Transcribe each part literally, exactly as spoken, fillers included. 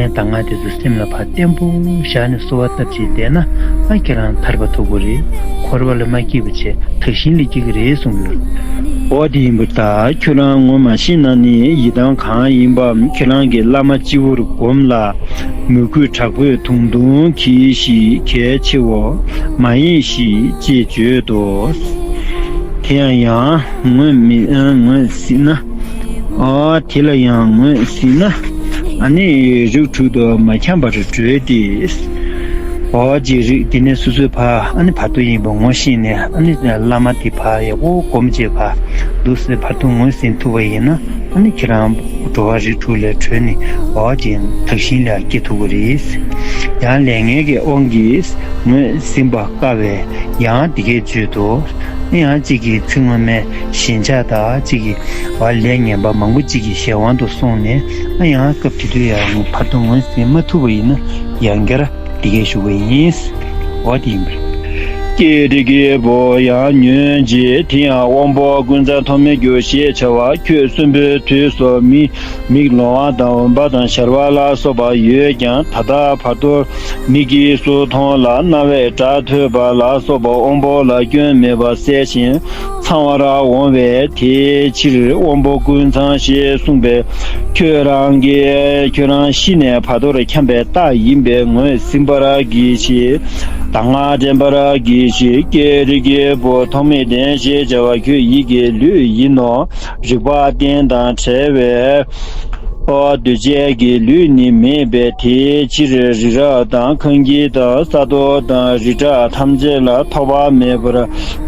གདམས་ངག་དེ་ཚོ་སེམས་ལ་ཕར་བརྟན་པོ་བཞག་ནས་གསོལ་བ་བཏབ་བྱས་བསྡད་ན། ཨ་ཁྱེད་རང་ཐར་པ་ཐོབ་ཀྱི་རེད། འཁོར་བ་ལ་མ་སྐྱེས་པ་བྱས་དག་ཞིང་ལ་སྐྱེ་གི་རེད་གསུངས་ཡོད། འོ་དེ་ཡིན་པ་ད་ཁྱོད་རང་ངོ་མ་ཤེས་ན་ནི་ཡི་དམ་གང་ཡིན་པའམ་ཁྱེད་རང་གི་བླ་མ་སྤྱི་བོར་བསྒོམས་ལ། མོས་གུས་དྲག་པོས་དུང་དུང་གྱིས་ཤིག་གལ་ཆེའོ། མ་ཡེངས་ཤིག་ཅེས་བརྗོད་དོ། དེ་ཡང་ཡང་ངོས་མི་ངོས་ཟིན་ན། ཨ་དེ་ལ་ཡང་ངོས་ཟིན་ན། ཨ་ནི་རིགས་དྲུག་ཏུ་མ་འཁྱམས་པར་བགྲོད་དེ། ཨོ་ཅེས་རིགས་དེ་ནས་སོ་སོའི་ཕ་ཨ་ནི་བར་དོ་ཡིན་པ་ངོ་ཤེས་ནས། ཨ་ནི་བླ་མ་དེ་ཕ་ཡག་པོ་སྒོམ་བྱས་ཕ་འདུག་སེ་བར་དོ་ངོས་ཟིན་ཐུབ་པ་ཡིན་ན། ཨ་ནི་ཁྱེད་རང་འགྲོ་བ་རིགས་དྲུག་ལས་གྲོལ་ནས་ཨོ་ཅེས་དག་ཞིང་ལ་སྐྱེ་ཐུབ་ཀྱི་རེད། ཡང་ལས་ངན་གྱི་དབང་གིས་ངོས་ཟིན་པ་དཀའ་བས་ཡང་འདི་སྐད་བརྗོད་དོ། ཡང་གཅིག་གིས་ཚིག་ངོ་མའི་ཞེན་ཆགས་དང་གཅིག་གིས་བ་ལས་ངན་པ་མང་པོ་གཅིག་གི་གཞན་དབང་དུ་སོང་ནས། ཨ་ཡང་སྐབས་དེ་དུས་ཡང་བར་དོ་ངོས་ཟིན་མ་ཐུབ་པ་ཡིན་ན་ཡང་བསྐྱར་འདི་སྐད་ཞུ་བ་ཡིན། འོ་དེ་ཡིན་པས། ཀྱེ་རིགས་ཀྱི་བུ་ཡང་ཉོན་ཅིག་དེ་ཡང་དབང་པོ་ཀུན་ཚང་ཐོབ་མི་འགྱུར་ཞེས་བྱ་བ་ཁྱོད་གསོན་པོའི་དུས་སུ་མིག་མིག་ལོང་བ་དང་འོན་པ་དང་ཞར་བ་ལ་སོགས་པ་ཡོད་ཀྱང་། ད་ལྟ་བར་དོར་མིག་གིས་སུ་མཐོང་ལ། རྣ་བས་སྒྲ་ཐོས་པ་ལ་སོགས་པ་དབང་པོ་ལ་སྐྱོན་མེད་པ་གསལ་ཞིང་ཚང་བར་འོང་བས། དེའི་ཕྱིར་དབང་པོ་ཀུན་ཚང་ཞེས་གསུངས་པས། ཁྱོད་རང་གིས་ཁྱོད་རང་ཤི་ནས་བར་དོར་འཁྱམས་པའི་རྟགས་ཡིན་པས་ངོས་ཟིན་པར་གྱིས་ཤིག་གདམས་ངག་དྲན་པར་གྱིས་ཤིག་ཀྱེ་རིགས་ཀྱི་བུ་ཐོགས་མེད་ལྡན་ཞེས་བྱ་བ་ཁྱོད་ཡིད་ཀྱི་ལུས་ཡིན་ནོ། རིག་པ་རྟེན་དང་བྲལ་བའི་འདུས་བྱས་ཀྱི་ལུས་ནི་མེད་པས། དེའི་ཕྱིར་རི་རབ་དང་ཁང་ཁྱིམ་དང་ས་རྡོ་དང་རི་བྲག་ཐམས་ཅད་ལ་ཐོགས་པ་མེད་པར་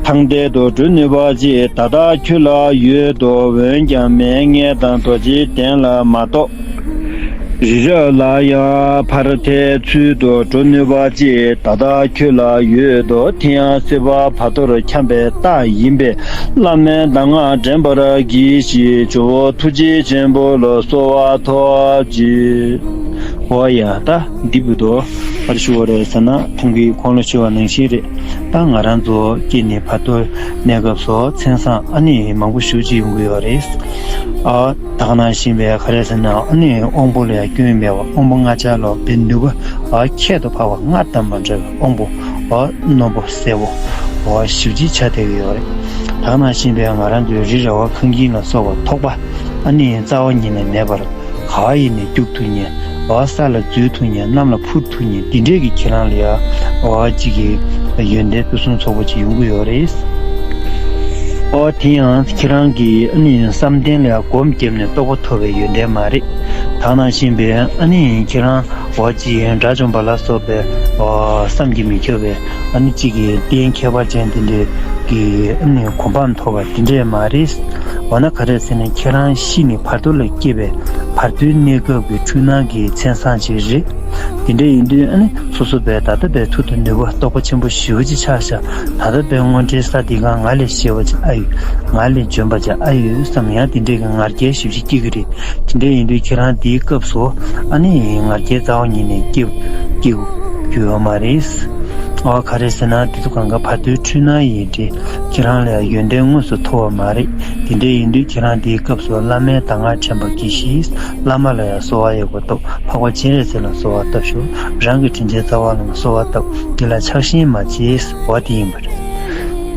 ཐང་དད་དུ་འགྲོ་ནུས་པ་ཅིག་ད་ལྟ་ཁྱོད་ལ་ཡོད་དོ། འོན་ཀྱང་མའི་མངལ་དང་རྡོ་རྗེའི་གདན་ལ་མ་གཏོགས། རི་རབ་ལ་ཡང་ཕར་ཐལ་ཚུལ་དུ་འགྲོ་ནུས་པ་ཅིག་ད་ལྟ་ཁྱོད་ལ་ཡོད་དོ། དེ་ཡང་སྲིད་པ་བར་དོར་འཁྱམས་པའི་རྟགས་ཡིན་པས། བླ་མའི་གདམས་ངག་དྲན་པར་གྱིས་ཤིག་ཇོ་བོ་ཐུགས་རྗེ་ཆེན་པོ་ལ་གསོལ་བ་ཐོབ་ཅིག་འོ་ཡ། ད་འདི་བུ་དོ་ཕར་ཞུ་བ་རེད་ཟེར་ན། ཐུང་གི་ཁོང་ལ་ཞུ་བ་ནང་བཞིན་རེད། ད་ང་རང་ཚོ་སྐྱེས་ནས་བར་དོ་གནས་སྐབས་སུ་མཚན་བཟང་ཨ་ནི་མང་པོ་ཞེ་ཅིག་ཡོང་གི་ཡོད་རེད། ཨ། ད་ག་ནང་བཞིན་པའི་ག་རེ་ཟེར་ན། ཨ་ནི་དབང་པོ་ལ་ཡང་སྐྱོན་མེད་པ། དབང་པོ་ལྔ་ཆར་ལ་བའི་ནུས་པ་ཨ་ཁྱད་དུ་འཕགས་པ། སྔར་དང་མ་འདྲ་བའི་དབང་པོ་ཨ་རྣོན་པོ་གསལ་པོ་ཨ་ཞེ་ཅིག་ཆགས་བསྡད་ཀྱི་ཡོད་རེད། ད་ག་ནང་བཞིན་པའི་ང་རང་ཚོའི་རི་ར་བ་ཁང་ཁྱིམ་ལ་སོགས་པ་ཐོགས་པ་ཨ་ནི་རྩ་བ་ཉིད་ནས་མེད་པར། ག་བ་ཡིན་ནས་རྒྱུག་ཐུབ་མཁན། འོ་ས་ལ་འཛུལ་ཐུབ་མཁན། གནམ་ལ་འཕུར་ཐུབ་མཁན། འདི་འདྲས་ཀྱི་ཁྱེད་རང་ལ་ཡ་འོ་གཅིག་གི་ཡོན་ཏན་ཕུན་སུམ་ཚོགས་པོ་ཅིག་ཡོང་གི་ཡོད་རེད། འོ་དེ་ཡང་ཁྱེད་རང་གིས་ཨ་ནི་བསམ་གཏན་ལ་ཡ་སྒོམ་བརྒྱབ་ནས་རྟོགས་པ་ཐོབ་པའི་ཡོན་ཏན་མ་རེད། ད་ནང་བཞིན་པའི་ཨ་ནི་ཁྱེད་རང་འོ་གཅིག་དགྲ་བཅོམ་པ་ལ་སོགས་པའི་འོ་བསམ་གྱིས་མི་ཁྱབ་པའི་ཨ་ནི་གཅིག་གི་རྟེན་ཁྱད་པར་ཅན་དེ་འདྲས་ཀྱི་ཨ་ནི་གོ་འཕང་ཐོབ་པ་དེ་འདྲས་མ་རེད། འོ་ན་ག་རེ་ཟེར་ན། ཁྱེད་རང་ཤི་ནས་བར་དོ་ལ་སྐྱེས་པའི་བར་དོའི་གནས་སྐབས་ཀྱི་འཁྲུལ་སྣང་གི་མཚན་བཟང་ཅིག་རེད། དེ་འདྲ་ཡིན་དུས་ཨ་ནི་སོ་སོ་བས་ད་ལྟ་བའི་མཐུ་དང་ནུས་པ་རྟོགས་པ་ཆེན་པོ་ཞེ་པོ་ཅིག་ཆགས་ཤག་ད་ལྟ་བའི་དངོས་འབྲེལ་ས་འདི་ག་ང་ལས་ཤེས་པ་ཅིག་ཨ་ཡོད། ང་ལས་འཇོན་པ་ཅིག་ཨ་ཡོད་བསམ་ཡང་དེ་འདྲའི་གི་ང་རྒྱལ་ཞེ་པོ་ཅིག་སྐྱེ་གི་རེད། དེ་འདྲ་ཡིན་དུས་ཁྱེད་རང་འདིའི་སྐབས་སུ་ཨ་ནི་ང་རྒྱལ་རྩ་བ་ཉིད་ནས་སྐྱེ་སྐྱེ་རྒྱུ་ཡོད་མ་རེད། ཨོ་ག་རེ་ཟེར་ན། དེ་ཚོ་གང་ག་བར་དོའི་འཁྲུལ་སྣང་ཡིན་ཏེ། ཁྱེད་རང་ལ་ཡང་ཡོན་ཏན་དངོས་སུ་ཐོབ་པ་མ་རེད། དེ་འདྲ་ཡིན་དུས་ཁྱེད་རང་འདིའི་སྐབས་སུ་བླ་མའི་གདམས་ངག་དྲན་པར་གྱིས་ཤིག་བླ་མ་ལ་ཡང་གསོལ་བ་ཡག་པོ་བཏབ། འཕགས་པ་སྤྱན་རས་གཟིགས་ལ་གསོལ་བ་བཏབ་ཤོག་རང་གི་དྲིན་ཅན་རྩ་བ་ལ་གསོལ་བ་བཏབ། འདི་ལ་ཆགས་ཞེན་མ་བྱེད། འོ་དེ་ཡིན་པ་རེད།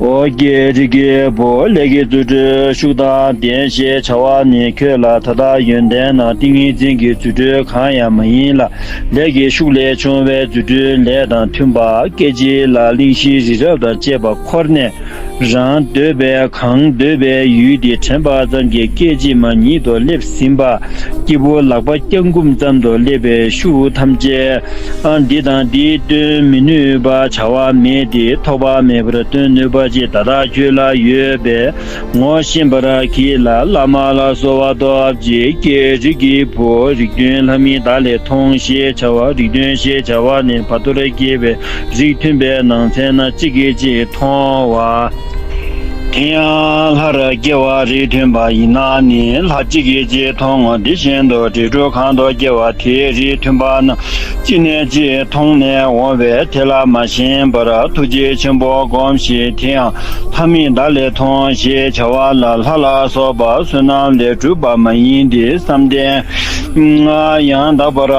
ཨོ་ཀྱེ་རིགས་ཀྱི་བུ། ལས་ཀྱི་རྫུ་འཕྲུལ་ཤུགས་དང་ལྡན་ཞེས་བྱ་བ་ནི་ཁྱོད་ལ་ད་ལྟ་ཡོན་ཏན་ནམ་ཏིང་ངེ་འཛིན་གྱི་རྫུ་འཕྲུལ་གང་ཡང་མ་ཡིན་ལ། ལས་ཀྱི་ཤུགས་ལས་བྱུང་བའི་རྫུ་འཕྲུལ་ལས་དང་མཐུན་པ། སྐད་ཅིག་ལ་གླིང་བཞི་རི་རབ་དང་བཅས་པ་འཁོར་ནས། རང་འདོད་པའི་གང་འདོད་པའི་ཡུལ་དེ་དྲན་པ་ཙམ་གྱིས་སྐད་ཅིག་མ་ཉིད་དུ་སླེབས་ཟིན་པ། སྐྱེས་བུ་ལག་པ་བརྐྱང་བསྐུམ་ཙམ་དུ་སླེབས་པའི་ཤུགས་ཐམས་ཅད། ཨ། འདི་དང་འདིའི་སྟོན་མི་ནུས་པ་བྱ་བ་མེད་དེ། ཐོགས་པ་མེད་པར་སྟོན་ནུས་པ་ཅིག་ད་ལྟ་ཁྱོད་ལ་ཡོད་པས། ངོ་ཤེས་པར་གྱིས་ལ། བླ་མ་ལ་གསོལ་བ་ཐོབ་ཅིག་ཀྱེ་རིགས་ཀྱི་བུ། རིགས་མཐུན་ལྷ་མིན་བདག་ལས་མཐོང་ཞེས་བྱ་བ། རིགས་མཐུན་ཞེས་བྱ་བ་ནི་བར་དོར་སྐྱེས་པའི་རིགས་མཐུན་པའི་ནང་ཚན་ན་གཅིག་གིས་གཅིག་མཐོང་བ། དེ་ཡང་སླར་སྐྱེ་བ་རིགས་མཐུན་པ་ཡིན་ན་ནི། ལྷ་གཅིག་གིས་གཅིག་མཐོང་ངོ་། དེ་བཞིན་དུ་རིགས་དྲུག་གང་དུ་སྐྱེ་བ་དེའི་རིགས་མཐུན་པ་རྣམས་གཅིག་ནས་གཅིག་མཐོང་ནས་འོང་བས་དེ་ལ་མ་ཞེན་པར་ཐུགས་རྗེ་ཆེན་པོ་བསྒོམ་ཞིང་། དེ་ཡང་ལྷ་མིན་བདག་ལས་མཐོང་ཞེས་བྱ་བ་ལ། ལྷ་ལ་སོགས་པ་བསོད་ནམས་ལས་གྲུབ་པ་མ་ཡིན་ཏེ། བསམ་གཏན་ཡང་དག་པར་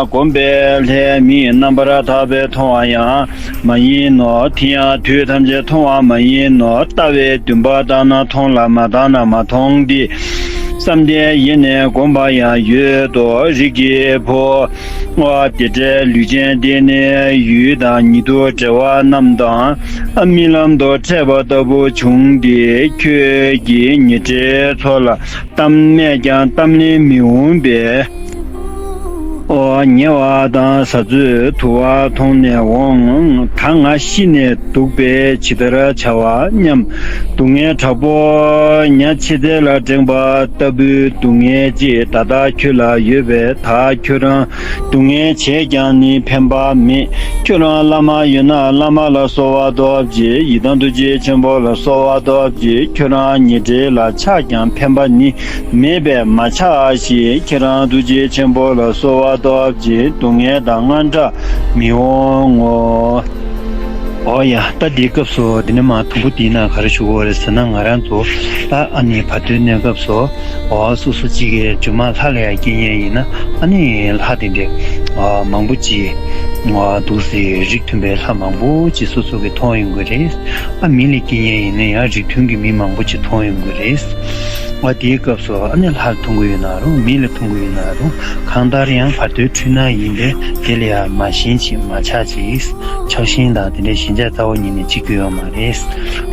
བསྒོམས་པས་ལྷའི་མིག་རྣམ་པར་དག་པས་མཐོང་བ་ཡང་མ་ཡིན་ནོ། དེ་ཡང་དུས་ཐམས་ཅད་མཐོང་བ་མ་ཡིན་ནོ། ལྟ་བས་མདུན་པ་ལྟ་ན་མཐོང་ལ་མ་ལྟ་ན་མ་མཐོང་སྟེ། བསམ་གཏན་ཡེ་ནས་བསྒོམས་པ་ཡང་ཡོད་དོ། རིགས་ཀྱི་བུ། དེ་འདྲའི་ལུས་ཅན་དེ་ནི་ཡུལ་དང་ཉིད་དུ་འབྲེལ་བ་རྣམས་དང་། རྨི་ལམ་དུ་འཕྲད་པ་ལྟ་བུ་བྱུང་སྟེ། ཁྱོད་ཀྱིས་ཉེ་འབྲེལ་ཚོགས་ལ་གཏམ་སྨྲས་ཀྱང་གཏམ་ལན་མི་འོང་པས། ཉེ་བ་དང་ཟ་ཚོད་དུ་བ་མཐོང་ནས་འོང་། ད་ང་ཤི་ནས་འདུག་པས་ཇི་ལྟར་བྱ་བ་སྙམ། སྡུག་བསྔལ་དྲག་པོ་ཉ་ཕྱེད་ཚལ་ལ་འགྲེང་བ་ལྟ་བུའི་སྡུག་བསྔལ་ཅིག་ད་ལྟ་ཁྱོད་ལ་ཡོད་པས། ད་ཁྱོད་རང་སྡུག་བསྔལ་བྱས་ཀྱང་ནི་ཕན་པ་མེད། ཁྱོད་རང་བླ་མ་ཡོད་ན་བླ་མ་ལ་གསོལ་བ་ཐོབ་ཅིག། ཡི་དམ་རྡོ་རྗེ་ཆེན་པོ་ལ་གསོལ་བ་ཐོབ་ཅིག། ཁྱོད་རང་ཉེ་འབྲེལ་ལ་ཆགས་ཀྱང་ཕན་པ་ནི་མེད་པས་མ་ཆགས་ཤིག། ཁྱེད་རང་ཐུགས་རྗེ་ཆེན་པོ་ལ་གསོལ་བ་ཐོབ་ཅིག། སྡུག་བསྔལ་དང་དངངས་སྐྲག་མི་འོང་ངོ་། ཨོ་ཡ། ད་འདིའི་སྐབས་སུ་འདི་ནས་མར་དུམ་བུ་འདིའི་ནང་ག་རེ་ཞུ་དགོས་རེད་ཟེར་ན། ང་རང་ཚོ་ད་ཨ་ནི་བར་དོའི་གནས་སྐབས་སུ། ཨོ་སོ་སོ་གཅིག་གིས་རྗེས་མ་ལྷ་ལ་ཡང་སྐྱེ་མཁན་ཡིན་ན། ཨ་ནི་ལྷ་དེ་འདྲས་ཨ་མང་པོ་ཅིག་ཨ་འདུག་སེ་རིགས་མཐུན་པའི་ལྷ་མང་པོ་ཅིག་སོ་སོ་གིས་མཐོང་ཡོང་གི་རེད། ཨ་མི་ལ་སྐྱེ་མཁན་ཡིན་ན་ཡང་རིགས་མཐུན་གྱི་མི་མང་པོ་ཅིག་མཐོང་ཡོང་གི་རེད། ཨ་དེའི་སྐབས་སུ་ཨ་ནི་ལྷ་ལ་མཐོང་གི་ཡོད་ན་རུང་། མི་ལ་མཐོང་གི་ཡོད་ན་རུང་། གང་ལྟར་ཡང་བར་དོའི་འཁྲུལ་སྣང་ཡིན་པས་དེ་ལ་ཡང་མ་ཞེན་ཅིག། མ་ཆགས་ཅིག། ཆགས་ཞེན་དང་དེ་འདྲའི་ཞེན་ཆགས་རྩ་བ་ཉིད་ནས་བྱེད་རྒྱུ་ཡོད་མ་རེད།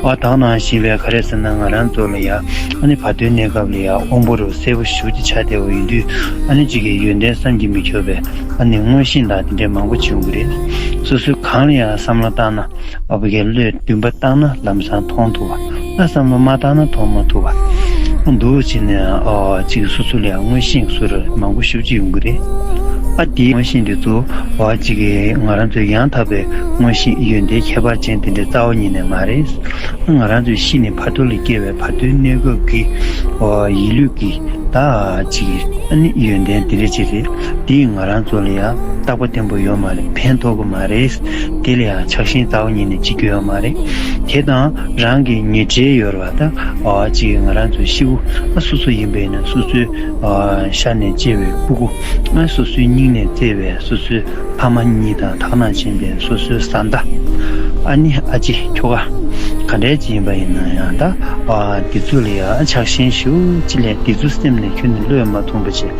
ཨ་ད་ག་ནང་བཞིན་པའི་ག་རེ་ཟེར་ན། ང་རང་ཚོ་ལ་ཡང་ཨ་ནི་བར་དོའི་གནས་སྐབས་ལ་ཡང་དབང་པོ་རུ་གསལ་པོ་ཞེ་པོ་ཅིག་ཆགས་བསྡད་པ་ཡིན་དུས། ཨ་ནི་གཅིག་གིས་ཡོན་ཏན་བསམ་གྱིས་མི་ཁྱབ་པའི་ཨ་ནི་མངོན་ཤེས་དང་དེ་འདྲའི་མང་པོ་བྱུང་གི་རེད། སོ་སོའི་གང་ལ་ཡང་བསམ་བློ་བཏང་ན། ཨ་ཕ་གིའི་བློས་འདུན་པ་བཏང་ན་ལམ་སང་མཐོང་ཐུབ་པ། ཨ་བསམ་བློ་མ་བཏང་ན་མཐོང་མ་ཐུབ་པ། འདུག་བྱས་ནས་ཨ་གཅིག་སོ་སོ་ལ་ཡང་མངོན་ཤེས་སུ་རུ་མང་པོ་ཞེ་པོ་ཅིག་ཡོང་གི་རེད། ཨ་དེའི་མངོན་ཤེས་འདི་ཚོ་ཨ་གཅིག་གིས་ང་རང་ཚོའི་ཡང་དག་པའི་མངོན་ཤེས་ཡོན་ཏན་ཁྱད་པར་ཅན་དེ་འདྲའི་རྩ་བ་ཉིད་ནས་མ་རེད། ང་རང་ཚོའི་ཤི་ནས་བར་དོ་ལ་སྐྱེ་བའི་བར་དོའི་གནས་སྐབས་ཀྱི་ཨ་ཡིད་ལུས་ཀྱི་ད་ཅིག་ཨ་ནི་ཡོན་ཏན་དེ་འདྲ་ཅིག་རེད། དེས་ང་རང་ཚོ་ལ་ཡང་རྟག་པ་བརྟན་པོ་ཡོད་མ་རེད། ཕན་ཐོགས་ཀྱི་མ་རེད། དེ་ལ་ཡང་ཆགས་ཞེན་རྩ་བ་ཉིད་ནས་བྱེད་རྒྱུ་ཡོད་མ་རེད། དེ་དང་རང་གི་ཉེ་འབྲེལ་ཡོད་རེད་པ། ད་ཨ་ཅིག་ང་རང་ཚོའི་ཤི་བོ་ཨ་སོ་སོ་ཡིན་པས་ན། སོ་སོའི་ཨ་ཤ་ནས་སྐྱེས་པའི་སྤུ་གུ། ཨ་སོ་སོའི་སྙིང་ནས་བཙས་པའི་སོ་སོའི་ཕ་མ་གཉིས་དང་། ད་ག་ནང་བཞིན་པའི་སོ་སོའི་བཟའ་ཟླ། ཨ་ནི་ཨ་ཅེ་ཁྱོ་ག་ག་འདྲས་ཅིག་ཡིན་པ་ཡིན་ན་ཡང་། ད་ཨ་དེ་ཚོ་ལ་ཡང་ཆགས་ཞེན་ཞེ་པོ་ཅིག་ལས། དེ་ཚོའི་སེམས་ནས་ཁྱོན་ནས་བློས་མ་ཐོངས་པ་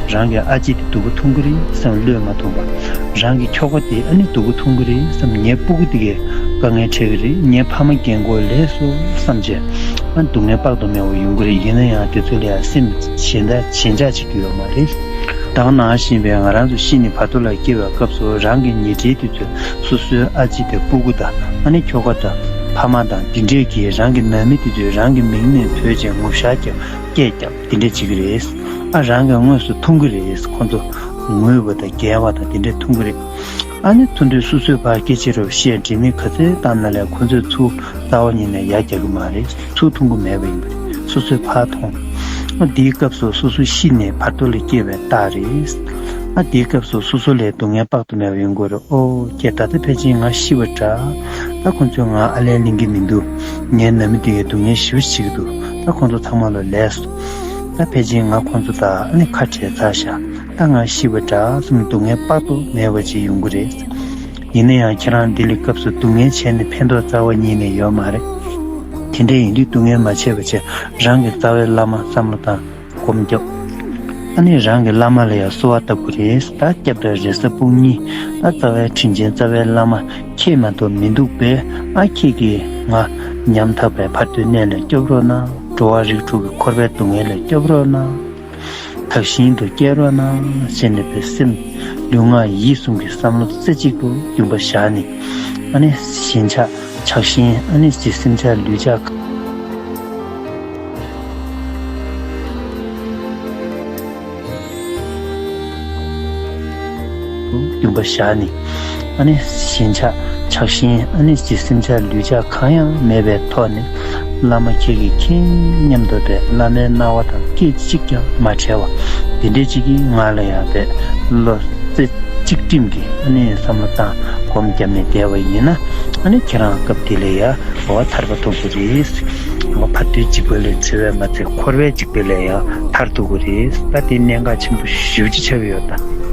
བྱས། རང་གི་ཨ་ཅེ་དེ་སྡུག་པོ་མཐོང་གི་རེད་བསམ་བློས་མ་ཐོངས་པ། རང་གི་ཁྱོ་ག་དེ་ཨ་ནི་སྡུག་པོ་མཐོང་གི་རེད་བསམ། ངའི་སྤུ་གུ་དེ་གས་དཀའ་ངལ་འཕྲད་ཀྱི་རེད། ངའི་ཕ་མ་རྒན་གོག་ལས་སོ་བསམ་བྱས། ཨ་སྡུག་བསྔལ་དཔག་ཏུ་མེད་པ་ཡོང་གི་རེད། ཡིན་ན་ཡང་དེ་ཚོ་ལ་ཡང་སེམས་ཞེན་ཆགས་ཞེན་ཆགས་བྱེད་རྒྱུ་ཡོད་མ་རེད། ད་ག་ནང་བཞིན་པའི་ང་རང་ཚོ་ཤི་ནས་བར་དོ་ལ་སྐྱེ་བའི་སྐབས་སུ། རང་གི་ཉེ་འབྲེལ་དེ་ཚོས་སོ་སོའི་ཨ་ཅེ་དང་སྤུ་གུ་དང་། ཨ་ནི་ཁྱོ་ག་དང་ཕ་མ་དང་དེ་འདྲས་ཀྱིས། རང་གི་ནང་མི་དེ་ཚོས་རང་གི་མིང་ནས་བོས་བྱས་ངོ་ཤ་རྒྱབ་སྐད་རྒྱབ་དེ་འདྲས་བྱེད་ཀྱི་རེད། ཨ་རང་གིས་དངོས་སུ་མཐོང་གི་རེད། ཁོ་ཚོ་ངུས་པ་དང་འགྱེལ་བ་དང་དེ་འདྲས་མཐོང་གི་རེད། ཨ་ནི་མཐོང་དུས་སོ་སོས་ཕར་སྐད་ཆ་རེ་བཤད། འབྲེལ་མི་ག་ཚོད་བཏང་ན་ལས་ཁོ་ཚོས་ཚུར་རྩ་བ་ཉིད་ནས་ཡ་རྒྱག་གི་མ་རེད། ཚུར་མཐོང་གི་མེད་པ་ཡིན་པ་རེད། སོ་སོས་ཕར་མཐོང་། ཨ་དེའི་སྐབས་སུ་སོ་སོ་ཤི་ནས་བར་དོ་ལ་སྐྱེ་བའི་རྟགས་རེད། ཨ་དེའི་སྐབས་སུ་སོ་སོ་ལ་སྡུག་བསྔལ་དཔག་ཏུ་མེད་པ་ཡོང་གི་རེད། ཨོ་ཀྱེ། ད་ལྟ་ཕལ་ཆེར་ང་ཤི་བ་འདྲ། ད་ཁོ་ཚོས་ང་ཨ་ལན་ལེན་གྱི་མི་འདུག། ངའི་ནང་མི་དེ་གས་སྡུག་བསྔལ་ཞེ་པོ་བྱེད་ཀྱི་འདུག། ད་ཁོ་ཚོ་ཚང་མ་ལོ་ལས་སོང་། ད་ཕལ་ཆེར་ང་ཁོ་ཚོ་དང་ཨ་ནི་ཁ་བྲལ་ཚར་ཤག། ད་ང་ཤི་བ་འདྲ་བསམ། སྡུག་བསྔལ་དཔག་ཏུ་མེད་པ་ཅིག་ཡོང་གི་རེད། ཡིན་ན་ཡང་ཁྱེད་རང་འདི་ལ་སྐབས་སུ་སྡུག་བསྔལ་བྱས་ནས་ཕན་ཐོགས་རྩ་བ་ཉིད་ནས་ཡོད་མ་རེད། དེ་འདྲ་ཡིན་དུས་སྡུག་བསྔལ་མ་བྱས་པ་བྱས། རང་གི་རྩ་བའི་བླ་མ་བསམ་བློ་བཏང་། སྒོམ་རྒྱོབ། ཨ་ནི་རང་གི་བླ་མ་ལ་ཡང་གསོལ་བ་བཏབ་དགོས་རེད། ད་སྐྱབས་དང་རེ་ས་སྤུན་གཉིས། ད་རྩ་བའི་དྲིན་ཅན་རྩ་བའི་བླ་མ་ཁྱེད་མ་གཏོགས་མི་འདུག་པས། ཨ་ཁྱེད་ཀྱིས་ང་ཉམ་ཐག་པའི་བར་དོའི་གནས་ལས་སྐྱོབ་རོགས་གནང་། འགྲོ་བ་རིགས་དྲུག་གི་འཁོར་བའི་སྡུག་བསྔལ་ལས་སྐྱོབ་རོགས་གནང་། དག་ཞིང་དུ་སྐྱེ་རོགས་གནང་ཞེས་ནས་པའི་སེམས། ལུས་ངག་ཡིད་གསུམ་གྱི་བསམ་བློ་རྩེ་གཅིག་ཏུ་འདུན་པ་བཞག་ནས། ཨ་ནི་ཞེན་ཆགས་ཆགས་ཞེན། ཨ་ནི་སེམས་ཅན་ལུས་ཅག་འདུན་པ་བཞག་ནས། ཨ་ནི་ཞེན་ཆགས་ཆགས་ཞེན། ཨ་ནི་སེམས་ཅན་ལུས་ཅག་གང་ཡང་མེད་པའི་ཐོག་ནས། བླ་མ་ཁྱེད་ཀྱིས་མཁྱེན་སྙམ་དུ་པའི་བླ་མའི་རྣ་བ་དང་སྐད་ཅིག་ཀྱང་མ་བྲལ་བ། དེ་འདྲའི་ཅིག་གིས་ང་ལ་ཡང་པའི་བློ་རྩེ་གཅིག་སྒྲིམ་གྱིས་ཨ་ནི་བསམ་བློ་བཏང་སྒོམ་བརྒྱབ་ནས་བསྡད་པ་ཡིན་ན། ཨ་ནི་ཁྱེད་རང་སྐབས་དེ་ལ་ཡང་འོ་ཐར་པ་ཐོབ་དགོས་རེད། འོ་བར་དོའི་འཇིགས་པ་ལས་འཚེ་བས་མ་ཚད་འཁོར་བའི་འཇིགས་པ་ལས་ཡང་ཐར་ཐུབ་དགོས་རེད། ད་དེ་གནད་འགག་ཆེན་པོ་ཞེ་པོ་ཅིག་ཆགས་ཀྱི་ཡོད་ད།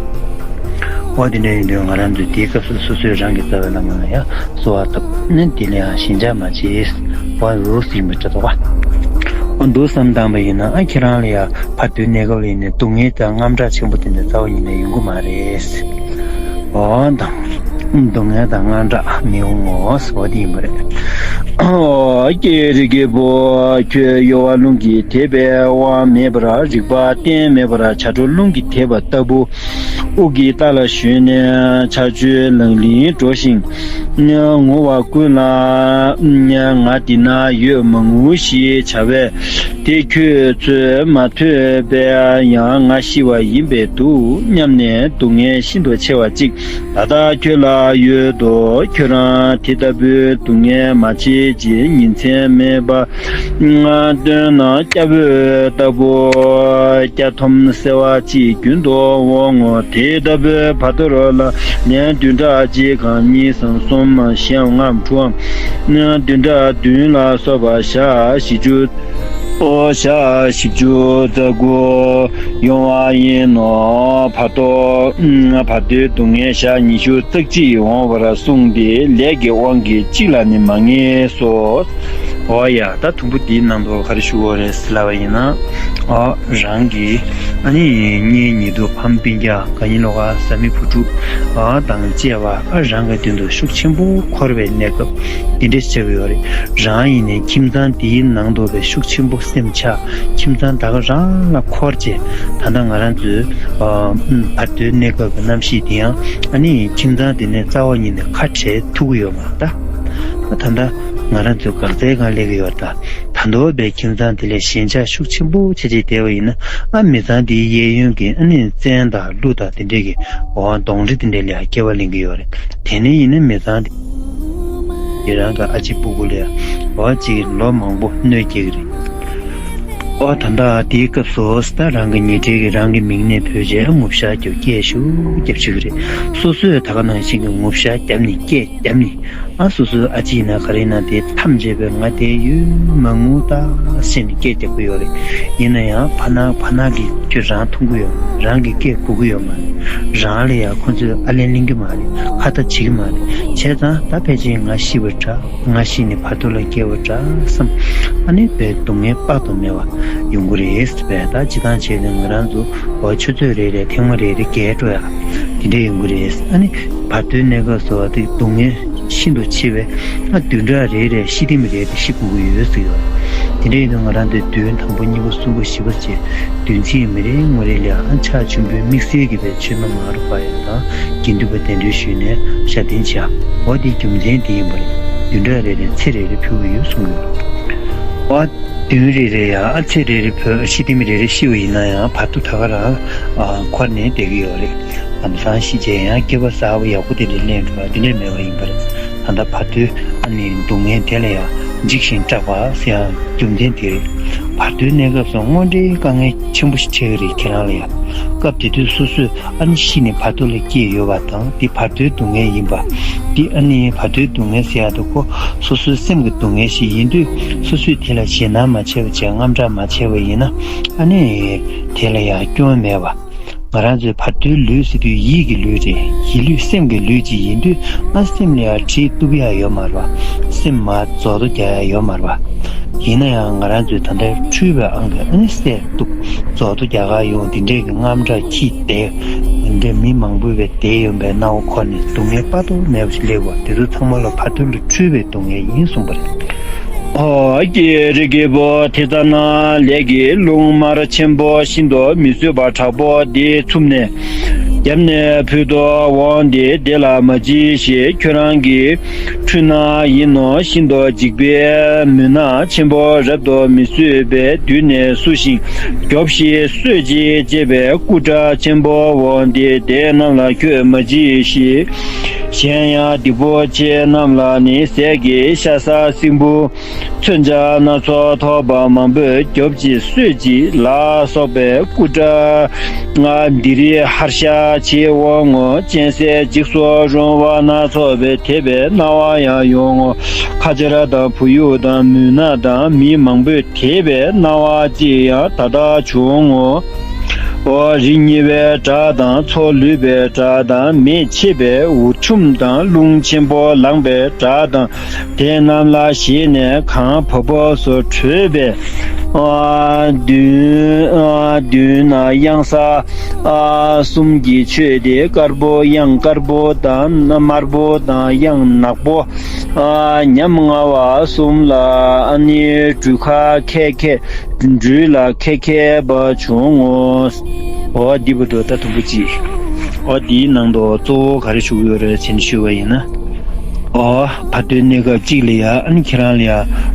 འོ་དེ་འདྲ་ཡིན་དུས་ང་རང་ཚོས་དེའི་སྐབས་སུ་སོ་སོས་རང་གི་རྩ་བའི་བླ་མ་ལ་ཡང་གསོལ་བ་བཏབ་ནས་དེ་ལ་ཡང་ཞེན་ཆགས་མ་བྱེད། འོ་འུ་ཟིན་པའི་འདྲ་འདུག་བ། འོ་འདུག་བསམ་བཏང་པ་ཡིན་ན་ཨ་ཁྱེད་རང་ལ་ཡང་བར་དོའི་གནས་སྐབས་ལ་ཡིན་ནའི་སྡུག་བསྔལ་དང་དངངས་སྐྲག་ཆེན་པོ་དེ་འདྲ་རྩ་བ་ཉིད་ནས་ཡོང་གི་མ་རེད། འོ་དང་། སྡུག་བསྔལ་དང་དངངས་སྐྲག་མི་འོང་ངོ་ཟེར་བ་དེ་ཡིན་པ་རེད། ཨོ་ཀྱེ་རི་རྒྱལ་པོ། ཁྱོད་གཡོ་བ་རླུང་གིས་དེད་པའི་དབང་མེད་པར་རིག་པ་གཏན་མེད་པར་བྱ་སྒྲོ་རླུང་གིས་དེད་པ་ལྟ་བུ། དབུགས་ཀྱི་རྟ་ལ་ཞོན་ནས་ཆར་ཆུ་ལང་ལིང་སྒྲོག་ཅིང་ངུ་བ་ཀུན་ལ། ང་འདི་ན་ཡོད་མ་ངུ་ཞེས་བྱ་བས། དེ་ཁྱོད་ཚོས་མ་ཐོས་པས་ཡང་ང་ཤི་བ་ཡིན་པས་འདུག་སྙམ་ནས་སྡུག་བསྔལ་ཤིན་ཏུ་ཆེ་བ་གཅིག་ད་ལྟ་ཁྱོད་ལ་ཡོད་དོ། ཁྱོད་རང་དེ་ལྟ་བུའི་སྡུག་བསྔལ་མ་བྱེད་ཅིག་ཉིན་མཚན་མེད་པ། སྟོན་ན་སྐྱ་བོས་ལྟ་བུ། སྐྱ་ཐོམ་སེར་བ་གཅིག་རྒྱུན་དུ་འོང་ངོ་། དེ་ལྟ་བུའི་བར་དོ་རོ་ལ་ལན་བདུན་ཕྲག་གཅིག་གམ་གཉིས་སམ་གསུམ་བཞིའམ་ལྔའམ་དྲུག་གམ། བདུན་ཕྲག་བདུན་ལ་སོགས་པ་ཞག་བཞི་བཅུ། ཨོ་ཞག་བཞི་བཅུ་རྩ་དགུ་ཡོང་བ་ཡིན་ནོ། བར་དོ། བར་དོའི་སྡུག་བསྔལ་ཞག་ཉི་ཤུ་རྩ་གཅིག་འོང་བར་གསུངས་ཏེ་ལས་ཀྱི་དབང་གིས་གཅིག་ལ་ནི་མ་ངེས་སོ། ཨོ་ཡ་ད་དུམ་བུ་འདིའི་ནང་དུ་ག་རེ་ཞུ་དགོས་རེད་ཟེར་ལབ་པ་ཡིན་ན། ཨོ་རང་གི་ཨ་ནི་གཉེན་ཉེ་དུ་ཕམ་སྤུན་ཀྱག་དགའ་ཉེ་ལོག་ག་བཟའ་མི་བུ་ཕྲུག་ཨ་དང་བཅས་པ་ཨ་རང་གི་མདུན་དུ་ཤུགས་ཆེན་པོ་འཁོར་བའི་གནས་སྐབས་འདི་འདྲ་ཞིག་ཆགས་ཀྱི་ཡོད་རེད། རང་ཡིན་ནའི་ཁྱིམ་ཚང་འདིའི་ནང་དུ་བའི་ཤུགས་ཆེན་པོ་སེམས་ཆགས། ཁྱིམ་ཚང་ད་ག་རང་ལ་འཁོར་བྱས་ད་ལྟ་ང་རང་ཚོའི་ཨ་བར་དོའི་གནས་སྐབས་ཀྱི་རྣམ་ཤེས་འདི་ཡང་ཨ་ནི་ཁྱིམ་ཚང་འདི་ནས་རྩ་བ་ཉིད་ནས་ཁ་བྲལ་ཐུབ་ཀྱི་ཡོད་མ་རེད་ད། ད་ལྟ་ང་རང་ཚོའི་འགག་རྩའི་སྒང་སླེབས་ཀྱི་ཡོད་རེད་ད། ད་དུང་བའི་ཁྱིམ་ཚང་དེ་ལས་ཞེན་ཆགས་ཤུགས་ཆེན་པོ་བྱེད་ཀྱི་བསྡད་པ་ཡིན་ན་ཨ་མི་ཚང་དེའི་གཡས་གཡོན་གྱི་ཨ་ནི་བཙན་དང་ཀླུ་དང་དེ་འདྲས་ཀྱི་འོ་གདོན་འདྲེ་དེ་འདྲས་ལ་ཡང་སྐྱེ་བ་ལེན་གྱི་ཡོད་རེད། དེ་ནས་ཡིན་ན་མི་ཚང་དེ་རང་གི་ཨ་ཅེ་སྤུ་གུ་ལ་ཡང་འོ་ཅིག་ལོ་མང་པོ་གནོད་སྐྱེལ་གྱི་རེད། ཨོ་ད་ལྟ་དེའི་སྐབས་སུ་ད་རང་གི་ཉེ་འབྲེལ་གྱི་རང་གི་མིང་ནས་བོས་རྗེས་ངུ་ཤག་རྒྱབ་སྐད་ཤུགས་རྒྱབ་བྱེད་ཀྱི་རེད། སོ་སོས་ད་ག་ནང་བཞིན་གྱི་ངུ་ཤག་རྒྱབ་ནས་སྐད་རྒྱབ་ནས། ཨ་སོ་སོའི་ཨ་ཅེ་ཡིན་ན་ག་རེ་ཡིན་ན་དེ་ཐམས་ཅད་པས་ང་དེ་ཡོད་མ་ངུ་ད་ཟེར་ནས་སྐད་རྒྱག་གི་ཡོད་རེད། ཡིན་ན་ཡང་ཕ་ན་ཕ་ན་གིས་ཁྱོད་རང་མཐོང་གི་ཡོད་མ་རེད། རང་གི་སྐད་གོ་གི་ཡོད་མ་རེད། རང་ལ་ཡང་ཁོ་ཚོས་ཨ་ལན་ལེན་གི་མ་རེད། ཁ་ཏ་བྱེད་གི་མ་རེད། བྱས་ཙང་ད་ཕལ་ཆེར་ང་ཤི་བ་འདྲ། ང་ཤི་ནས་བར་དོ་ལ་སྐྱེ་བ་འདྲ་བསམ། ཨ་ནི་བའི་སྡུག་བསྔལ་དཔག་ཏུ་མེད་པ་ཡོང་གི་རེད་བས། ད་སྤྱི་བཏང་བྱས་ནས་ང་རང་ཚོ་འོ་ཆུ་ཚོད་རེ་རེ་ཐེངས་མ་རེ་རེ་རྒས་འགྲོ་ཡ་དེ་འདྲ་ཡོང་གི་རེད། ཨ་ནི་བར་དོའི་གནས་སྐབས་སུ་དེ་སྡུག་བསྔལ་ཤིན་ཏུ་ཆེ་བས། ཨ་བདུན་ཕྲག་རེ་རེ་ཤི་སྟེ་མི་རེ་རེ་ཤི་དགོས་ཀྱི་ཡོད་ཟེར་ཡོད། དེ་འདྲ་ཡིན་དུས་ང་རང་ཚོས་བདུན་དང་པོ་གཉིས་པ་གསུམ་པ་བཞི་པ་བཅས་བདུན་ཚིགས་མི་རེ་ངོ་རེ་ལ་ཨ་ཕྱག་མཆོད་འབུལ་དམིགས་བསལ་གྱི་བའི་ཆོས་མ་མང་རུ་པ་ཡ་དང་དགེ་འདུན་པ་གདན་འདྲེན་ཞུས་ནས་ཞབས་བརྟན་བྱ། འོ་དེའི་རྒྱུ་མཚན་དེ་ཡིན་པ་རེད། བདུན་ཕྲག་རེ་རེ་ཚེ་རེ་རེ་ཕུལ་གྱི་ཡོད་གསུངས་ཡོད། འོ་བདུན་རེ་རེ་ཡང་ཨ་ཚེ་རེ་རེ་ཕུལ་ཤི་སྟེ་མི་རེ་རེ་ཤི་བ་ཡིན་ན་ཡང་བར་དོ་ད་ག་རང་ཨ་འཁོར་ནས་བསྡད་ཀྱི་ཡོད་རེད། ལམ་སང་ཤི་རྗེས་ཡང་སྐྱེ་བ་གསར་པ་ཡག་པོ་དེ་འདྲ་ལེན་འགྲོ་བ་དེ་འདྲ་མེད་པ་ཡིན་པ་རེད། ད་ལྟ་བར་དོའི་ཨ་ནི་སྡུག་བསྔལ་དེ་ལ་ཡང་འཇིགས་ཤིང་སྐྲག་པ་ཟེར་ཡང་རྒྱུ་མཚན་དེ་རེད། བར་དོའི་གནས་སྐབས་སུ་དངོས་འབྲེལ་དཀའ་ངལ་ཆེན་པོ་ཞིག་འཕྲད་ཀྱི་རེད་ཁྱེད་རང་ལ་ཡང་། སྐབས་དེ་དུས་སོ་སོས་ཨ་ནི་ཤི་ནས་བར་དོ་ལ་སྐྱེས་ཡོད་པ་དང་འདི་བར་དོའི་སྡུག་བསྔལ་ཡིན་པ། འདི་ཨ་ནི་བར་དོའི་སྡུག་བསྔལ་ཟེར་ཡག་དེ་ཁོ་སོ་སོའི་སེམས་ཀྱི་སྡུག་བསྔལ་ཞིག་ཡིན་དུས་སོ་སོས་དེ་ལ་ཞེད་སྣང་མ་བྱས་པ་བྱས་དངངས་སྐྲག་མ་བྱས་པ་ཡིན་ན་ཨ་ནི་དེ་ལ་ཡང་སྐྱོན་མེད་པ། ང་རང་ཚོའི་བར་དོའི་ལུས་ཟེར་དུས་ཡིད་ཀྱི་ལུས་རེད། ཡིད་ལུས་སེམས་ཀྱི་ལུས་ཅིག་ཡིན་དུས་ང་སེམས་ལ་ཡང་བྲིས་གཏུབ་ཡག་ཡོད་མ་རེད་པ། སེམས་མ་རྫོགས་རྡོ་རྒྱག་ཡག་ཡོད་མ་རེད་པ། ཡིན་ན་ཡང་ང་རང་ཚོའི་ད་ལྟའི་འཁྲུལ་པའི་ཨང་ཀི་ཨ་ནི་བསད་གཏུབ་རྫོགས་རྡོ་རྒྱག་ག་ཡོང་འདི་འདྲས་ཀྱི་དངངས་སྐྲག་ཁྱི་དེ་འདི་འདྲས་མི་མང་པོའི་བའི་བསྡད་ཡོང་པའི་སྣང་བ་འཁོར་ནས་སྡུག་བསྔལ་དཔག་ཏུ་མེད་པ་ཞིག་སླེབས་པ་དེ་ཚོ་ཚང་མ་ལ་བར་དོ་ལ་འཁྲུལ་པའི་སྡུག་བསྔལ་ཡིན་གསུངས་པ་རེད། ཨོ་ཀྱེ་རི་རྒྱལ་པོ་དེ་ལྟ་ན་ལས་ཀྱི་རླུང་དམར་ཆེན་པོ་ཤིན་ཏུ་མི་བཟོད་པ་དྲག་པོ་འདི་འཚུབས་ནས་རྒྱབ་ནས་ཕུལ་དུ་འོང་སྟེ་དེ་ལ་མ་འཇིགས་ཤིག་ཁྱོད་རང་གི་འཁྲུལ་སྣང་ཡིན་ནོ། ཤིན་ཏུ་འཇིགས་པའི་མུན་ནག་ཆེན་པོ་རབ་ཏུ་མི་བཟོད་པའི་མདུན་ནས་བསུ་ཞིང་སྐྱོབས་ཤིག་གསོད་ཅིག་ཅེས་པའི་སྐུ་དགྲ་ཆེན་པོ་འོང་སྟེ་དེ་རྣམས་ལ་ཁྱོད་མ་འཇིགས་ཤིག་གཞན་ཡང་སྡིག་པ་ཆེ་རྣམས་ལ་ནི། ཟས་ཀྱི་ཤ་ཟ་སྲིན་བུ་མཚོན་ཆ་སྣ་ཚོགས་ཐོགས་པ་མང་པོས་རྒྱོབ་ཅིག་གསོད་ཅིག་ལ་སོགས་པའི་སྐུ་དགྲ་འདི་རིགས་ཧར་ཤ་ཆེ་འོང་ངོ་། གཅན་གཟན་འཇིགས་སུ་རུང་བ་སྣ་ཚོགས་པས་དེད་པའི་སྣང་བ་ཡང་ཡོང་ངོ་། ཁ་ཆར་དང་བུ་ཡུག་དང་མུན་ནག་དང་མི་མང་པོས་དེད་པའི་སྣང་བ་ཅིག་ཡང་ད་ལྟ་བྱུང་ངོ་། འོ་རི་ཉིལ་བའི་བྲག་དང་མཚོ་ལུད་པའི་བྲག་དང་མེ་མཆེད་པའི་འུར་ཆུམ་དང་རླུང་ཆེན་པོ་ལངས་པའི་བྲག་དང་དེ་རྣམས་ལ་ཞེན་ནས་གངས་བབ་བབས་སུ་བྲོས་པའི་མདུན་མདུན་ན་གཡང་ས་གསུམ་གྱི་ཆོས་ཏེ་དཀར་པོ་གཡང་དཀར་པོ་དང་དམར་པོ་དང་གཡང་ནག་པོ། ཉམ་ང་བ་གསུམ་ལ་ཨ་ནི་སྦྲུལ་ཁ་ཁད་ཁད་སྦྲུལ་ལ་ཁད་ཁད་པ་བྱུང་ངོ་། འོ་འདི་བར་དུ་ད་དུམ་བུ་གཅིག་འོ་འདིའི་ནང་དུ་གཙོ་བོ་ག་རེ་ཞུ་གི་ཡོད་རེད་ཟེར་ནས་ཞུས་པ་ཡིན་ན། འོ་བར་དོའི་གནས་སྐབས་གཅིག་ལ་ཡ་ཨ་ནི་ཁྱེད་རང་ལ་ཡ་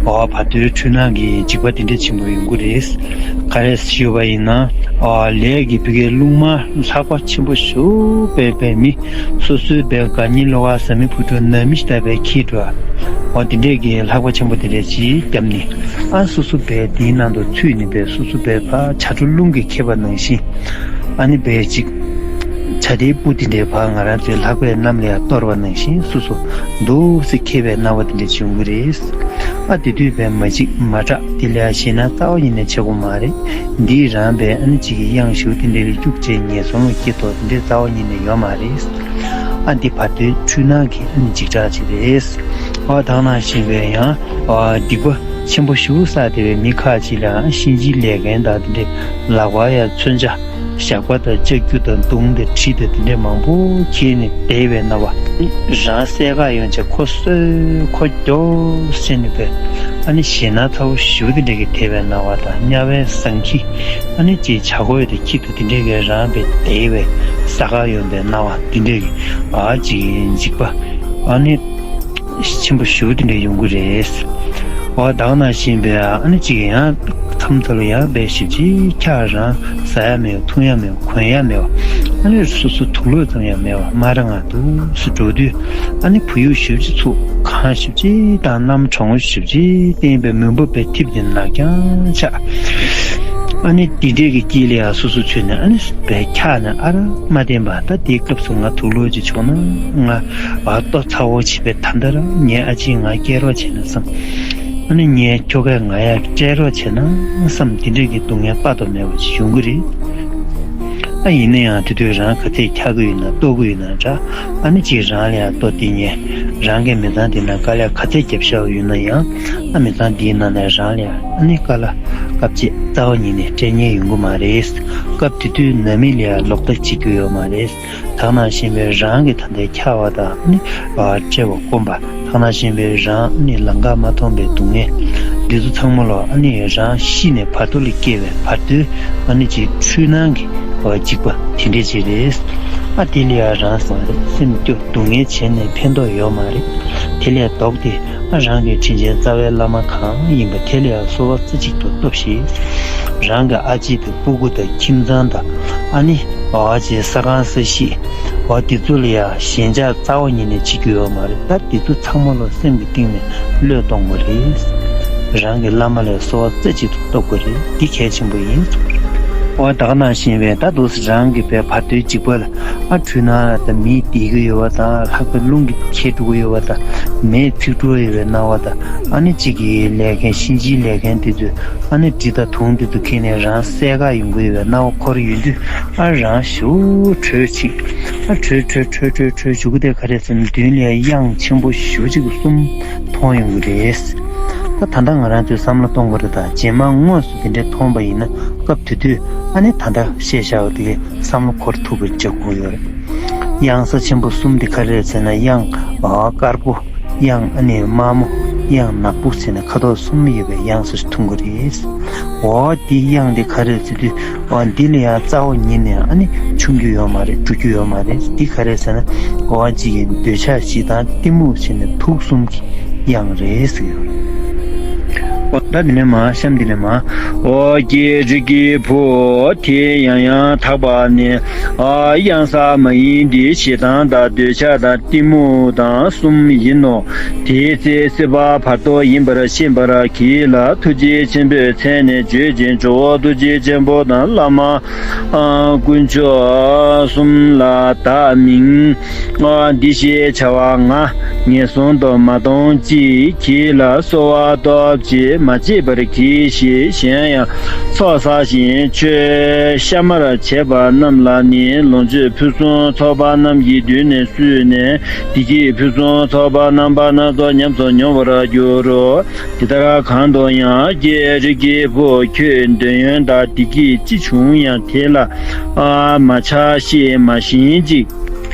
འོ་བར་དོའི་འཁྲུལ་སྣང་གི་འཇིགས་པ་དེ་འདྲ་ཆེན་པོ་ཡོང་གི་རེད། ག་རེ་ཞུས་པ་ཡིན་ན། འོ་ལས་ཀྱི་བུ་གའི་རླུང་མ་ལྷགས་པ་ཆེན་པོ་ཞུ་བས་པའི་མི། སོ་སོའི་བའི་དགའ་ཉེ་བློ་དགའ་བཟའ་མི་བུ་ཕྲུག་ནང་མི་ཞིག་ལྟ་བའི་ཁྱི་འགྲོ། འོ་དེ་འདྲས་ཀྱི་ལྷགས་པ་ཆེན་པོ་དེ་འདྲས་ཅིག་བརྒྱབ་ནས། ཨ་སོ་སོ་བའི་དེའི་ནང་དུ་ཚུད་ནས་བའི་སོ་སོ་བའི་ཕ་བྱ་སྒྲོ་རླུང་གིས་ཁྱེར་བ་ནང་བཞིན། ཨ་ནི་བའི་ཅིག་བྱ་དེའི་སྤུ་དེ་འདྲས་ཕ་ང་རང་ཚོའི་ལྷགས་པའི་གནམ་ལ་ཡང་གཏོར་བ་ནང་བཞིན་སོ་སོ་འདུག་སེ་ཁྱེར་བའི་སྣང་བ་དེ་འདྲས་ཅིག་ཡོང་གི་རེད། ཨ་དེ་དུས་བའི་མ་ཅིག་མ་དྲག་དེ་ལས་ཞེད་སྣང་རྩ་བ་ཉིད་ནས་བྱེད་དགོས་མ་རེད། འདིས་རང་བའི་ཨ་ནི་གཅིག་གི་གཡང་གཞུ་དེ་འདྲའི་རིགས་སྐྱུག་བྱས་ངན་སོང་ལ་སྐྱེ་ཐོག་དེ་འདྲའི་རྩ་བ་ཉིད་ནས་ཡོད་མ་རེད། ཨ་འདི་བར་དོའི་འཁྲུལ་སྣང་གི་ཨ་ནི་འཇིགས་སྐྲག་ཅིག་རེད། ཨ་ད་ག་ནང་བཞིན་པའི་ཡང་ཨ་སྡིག་པ་ཆེན་པོ་ཞུ་ས་དེ་བའི་མི་ཁག་ཅིག་ལའང་གཤིན་རྗེའི་ལས་མཁན་དང་དེ་འདྲའི་ལག་པ་ཡ་མཚོན་ཆ་ཞགས་པ་དང་ལྕགས་ཀྱུ་དང་མདུང་དང་གྲི་དང་དེ་འདྲའི་མང་པོ་ཁྱེར་ནས་བསྡད་པའི་སྣང་བ། རང་སྲས་ཀ་ཡོང་བྱས་ཁོ་གསོད་ཁོ་རྒྱོབ་ཟེར་ནས་པས། ཨ་ནི་ཞེད་སྣང་ཚ་བོ་ཞེ་པོ་དེ་འདྲ་གིས་དེད་པའི་སྣང་བ་དང་དམྱལ་བའི་ཟངས་ཁྱི། ཨ་ནི་ཅིག་བྱ་རྒོད་དང་ཁྱི་དང་དེ་འདྲ་གིས་རང་པས་དེད་པའི་ས་ཀ་ཡོང་པའི་སྣང་བ་དེ་འདྲ་གིས་ཨ་ཅིག་འཇིགས་པ། ཨ་ནི་ཆེན་པོ་ཞེ་པོ་དེ་འདྲ་ཡོང་གི་རེད། འོ་ད་ག་ནང་བཞིན་པའི་ཨ་ནི་ཅིག་ཡང་མཚམས་མཚམས་ལ་ཡང་པས་ཞེ་པོ་ཅིག་འཁྱག་རང་ཟ་ཡ་མེད་འཐུང་ཡ་མེད། གོན་ཡ་མེད་པ། ཨ་ནི་སོ་སོ་དུག་ལོག་ཙམ་ཡང་མེད་པ་དམར་ང་འདུག་སེ་འགྲོ་དུས། ཨ་ནི་བུ་ཡུག་ཞེ་པོ་ཅིག་ཚུགས། གངས་ཞེ་པོ་ཅིག་དང་གནམ་གྲང་མོ་ཞེ་པོ་ཅིག་བསྟན་པའི་མུན་པ་པའི་ཐིབས་དེ་ནག་རྐྱང་ཆགས། ཨ་ནི་དེ་འདྲས་ཀྱི་དཀྱིལ་ལ་ཡང་སོ་སོ་ཚུད་ནས་ཨ་ནི་བས་འཁྱག་ནས་ཨ་རག་མ་བསྟན་པ། ད་དེའི་སྐབས་སུ་ང་དུག་ལོག་ཅིག་བྱུང་ན་ང་ཨ་ལྟོ་ཚ་བོ་བྱེད་པའི་ད་ལྟ་རང་ངའི་ཨ་ཅེས་ང་སྐྱེལ་རོགས་བྱས་ན་བསམ། ཨ་ནི་ངའི་ཁྱོ་གས་ང་ཡར་སྤྲད་རོགས་བྱས་ན་བསམ། དེ་འདྲས་ཀྱི་སྡུག་བསྔལ་དཔག་ཏུ་མེད་པ་ཞིག་ཡོང་གི་རེད། ཨ་ཡིན་ན་ཡང་དེ་དུས་རང་ག་ཚད་འཁྱག་གི་ཡོད་ན་ལྟོགས་ཀྱི་ཡོད་ན་འདྲ། ཨ་ནི་ཅིག་རང་ལ་ཡང་ལྟོ་སྟེར་མཁན། རང་གི་མི་ཚང་དེ་ན་དཀའ་ལས་ག་ཚད་བརྒྱབ་བཞག་ཡོད་ན་ཡང་། ཨ་མི་ཚང་དེའི་ནང་ནས་རང་ལ་ཡང་ཨ་ནི་དཀའ་ལས་སྐབས་ཅིག་རྩ་བ་ཉིད་ནས་སྤྲད་མཁན་ཡོང་གི་མ་རེད། སྐབས་དེ་དུས་ནང་མི་ལ་ཡང་ལོག་ལྟ་བྱེད་རྒྱུ་ཡོད་མ་རེད། ད་ག་ནང་བཞིན་པའི་རང་གི་ད་ལྟའི་འཁྱག་པ་དང་ནི་བཀྲེས་པ་སྐོམ་པ། ད་ག་ནང་བཞིན་པའི་རང་ནི་ལམ་ཁ་མ་མཐོང་པའི་སྡུག་བསྔལ། འདི་ཚོ་ཚང་མ་ལོ་ཨ་ནི་རང་ཤི་ནས་བར་དོ་ལ་སྐྱེ་བའི་བར་དོའི་ཨ་ནི་ཅིག་འཁྲུལ་སྣང་གི་འཇིགས་པ་དེ་འདྲས་ཅིག་རེད། ཨ་དེ་ལ་ཡང་རང་སེམས་སེམས་སྐྱོ་སྡུག་བསྔལ་བྱས་ནས་ཕན་ཐོགས་ཡོད་མ་རེད། དེ་ལས་ལྡོག་སྟེ་ཨ་རང་གི་དྲིན་ཅན་རྩ་བའི་བླ་མ་གང་ཡིན་པ་དེ་ལ་ཡང་གསོལ་བ་རྩེ་གཅིག་ཏུ་གཏོད་ཤིག། རང་གི་ཨ་ཅེ་དང་སྤུ་གུ་དང་ཁྱིམ་ཚང་དང་ཨ་ནི་ཨ་ཅེ་ས་ཁང་ས་གཞིས། འོ་དེ་ཚོ་ལ་ཡང་ཞེན་ཆགས་རྩ་བ་ཉིད་ནས་བྱེད་རྒྱུ་ཡོད་མ་རེད། ད་དེ་ཚོ་ཚང་མ་ལོ་སེམས་ཀྱི་གཏིང་ནས་བློས་གཏོང་དགོས་རེད། རང་གི་བླ་མ་ལ་གསོལ་བ་རྩེ་གཅིག་ཏུ་གཏོད་དགོས་རེད། འདི་གལ་ཆེན་པོ་ཡིན། འོ་ད་ག་ནང་བཞིན་པའི་ད་དུང་རང་གི་བའི་བར་དོའི་འཇིགས་པ་ལ་ཨ་འཁྲུལ་སྣང་ལ་ད་མིས་བསྡད་ཀྱི་ཡོད་པ་དང་ལྷགས་པའི་རླུང་གིས་ཁྱེར་འགྲོ་གི་ཡོད་པ་དང་མེས་འཚིག་འགྲོ་ཡོད་པའི་སྣང་བ་དང་ཨ་ནི་གཅིག་གི་ལས་མཁན་གཤིན་རྗེའི་ལས་མཁན་དེ་ཚོས་ཨ་ནི་གྲི་དང་དུང་དེ་ཚོ་ཁྱེར་ནས་རང་བསད་ག་ཡོང་གི་ཡོད་པའི་སྣང་བ་འཁོར་ཡོང་དུས། ཨ་རང་ཞུ་བྲོས་ཅིག་ཨ་བྲོས་བྲོས་བྲོས་བྲོས་བྲོས་ཞུ་གི་དེ་ག་རེ་ཟེར་ན་མདུན་ལ་གཡང་ཆེན་པོ་ཞུ་ཅིག་གསུམ་མཐོང་ཡོང་གི་རེད། ད་ད་ལྟ་ང་རང་ཚོས་བསམ་བློ་གཏོང་དགོས་རེད། ད་རྗེས་མ་དངོས་སུ་དེ་འདྲས་མཐོང་པ་ཡིན་ན་སྐབས་དེ་དུས་ཨ་ནི་ད་ལྟ་བཤད་བཞག་པ་དེ་གའི་བསམ་བློ་འཁོར་ཐུབ་པ་བྱེད་དགོས་ཡོད་རེད། གཡང་ས་ཆེན་པོ་གསུམ་དེ་ག་རེད་ཟེར་ན་གཡང་དཀར་པོ། གཡང་ཨ་ནི་དམར་མོ། གཡང་ནག་པོ་ཟེར་ནས་ཁ་དོག་གསུམ་ཡོད་པའི་གཡང་ས་ཞིག་མཐོང་གི་རེད། འོ་དེ་གཡང་དེ་ག་རེ་ཟེར་དུས་འོ་འདི་ལ་ཡང་རྩ་བ་ཉིད་ནས་ཨ་ནི་མཆོང་རྒྱུ་ཡོད་མ་རེད། འགྲོ་རྒྱུ་ཡོད་མ་རེད། འདི་ག་རེ་ཟེར་ན་འོ་གཅིག་གི་འདོད་ཆགས་ཞེ་སྡང་གཏི་མུག་ཟེར་ནས་དུག་གསུམ་གྱི་གཡང་རེད་ཟེར་གྱི་ཡོད་རེད། འོ་ ད་འདི་ནས་མ་གཤམ་འདི་ནས་མ། འོ་ཀྱེ་རིགས་ཀྱི་བུ། དེ་ཡང་ཡང་དག་པ་ནི། ཨ་གཡང་ས་མ་ཡིན་ཏེ། ཞེ་སྡང་དང་འདོད་ཆགས་དང་གཏི་མུག་དང་གསུམ་ཡིན་ནོ། དེའི་ཚེ་སྲིད་པ་བར་དོ་ཡིན་པར་ཤེས་པར་གྱིས་ལ། ཐུགས་རྗེ་ཆེན་པོའི་མཚན་ནས་བརྗོད་ཅིང་ཇོ་བོ་ཐུགས་རྗེ་ཆེན་པོ་དང་བླ་མ་དཀོན་མཆོག་གསུམ་ལ་བདག་མིང་འདི་ཞེས་བྱ་བ་ང་ངན་སོང་དུ་མ་གཏོང་ཅིག་གྱིས་ལ། གསོལ་བ་སྟོབས་ཀྱིས་མ་བརྗེད་པར་གྱིས་ཤིག་གཞན་ཡང་ཚོགས་བསགས་ཤིང་ཆོས་གཤའ་མར་བྱས་པ་རྣམས་ལ་ནི་ལོངས་སྤྱོད་ཕུན་སུམ་ཚོགས་པ་རྣམས་ཀྱི་མདུན་ནས་བསུས་ནས། བདེ་སྐྱིད་ཕུན་སུམ་ཚོགས་པ་རྣམ་པ་སྣ་ཚོགས་ཉམས་སུ་མྱོང་བར་འགྱུར་རོ། དེ་ལྟར་གང་དུ་ཡང་ཀྱེ་རིགས་ཀྱི་བུ། ཁྱོད་འདོད་ཡོན་དང་བདེ་སྐྱིད་ཅི་བྱུང་ཡང་དེ་ལ་མ་ཆགས་ཤིང་མ་ཞེན་ཅིག་